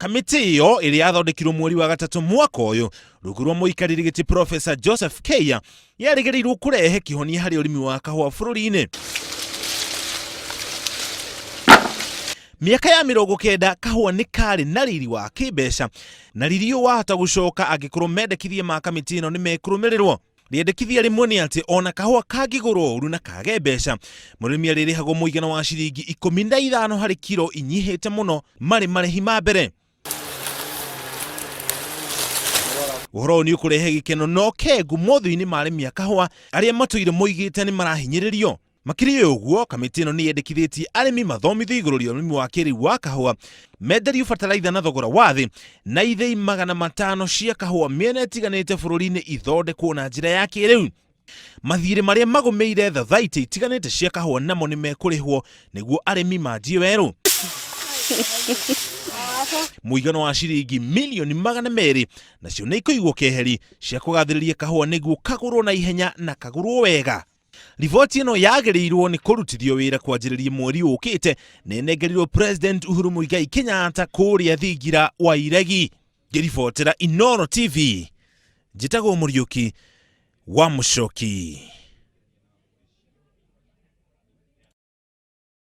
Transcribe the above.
Kamĩtĩ ĩyo ĩrĩa yathondekirwo mweri wa gatatũ mwaka ũyũ rungu rwa mũikarĩri gĩtĩ Professor Joseph Keiya yarĩgĩrĩirwo kũrehe kĩhonia harĩ ũrĩmi wa kahũa bũrũri-inĩ. Mĩaka ya 90 kahũa nĩ karĩ na riri wa kĩmbeca na riri ũyũ wahota gũcoka angĩkorwo mendekithia ma kamĩtĩ ĩno nĩ mekũrũmĩrĩrwo. Rĩendekithia rĩmwe nĩ atĩ ona kahũa kangĩgũrwo ũru na kage mbeca, mũrĩmi arĩrĩhagwo mũigana wa ciringi 15 harĩ kiro inyihĩte mũno marĩ marĩhi ma mbere. Ũhoro ũyũ nĩ ũkũrehe gĩkeno no kengu mothiũ-inĩ ma arĩmi a kahũa arĩa matũire moigĩte nĩ marahinyĩrĩrio. Makĩria ya ũguo, kamĩtĩ ĩno nĩ yendekithĩtie arĩmi mathomithio igũrũ rĩa ũrĩmi wa kĩrĩu wa kahũa, menderio bataraitha na thogora wa thĩ, na ithĩi 500 cia kahũa mĩena ĩtiganĩte bũrũri-inĩ ithondekwo na njĩra ya kĩrĩu. Mathiirĩ marĩa magũmĩire thathaitĩ itiganĩte cia kahũa namo nĩ mekũrĩhwo nĩguo arĩmi manjie werũ. Mũigana wa ciringi mirioni 200 nacio nĩ ikũigwo keheri cia kũgathĩrĩria kahũa nĩguo kagũrwo na ihenya na kagũrwo wega. Riboti ĩno yagĩrĩirwo nĩ kũrutithio wĩra kwanjĩrĩria mweri ũkĩte na ĩnengerirwo President Uhuru Muigai Kenyatta kũrĩa thingira wa Iregi. Ngĩribotera Inooro TV, njĩtagwo Mũriũki wa Mũcoki.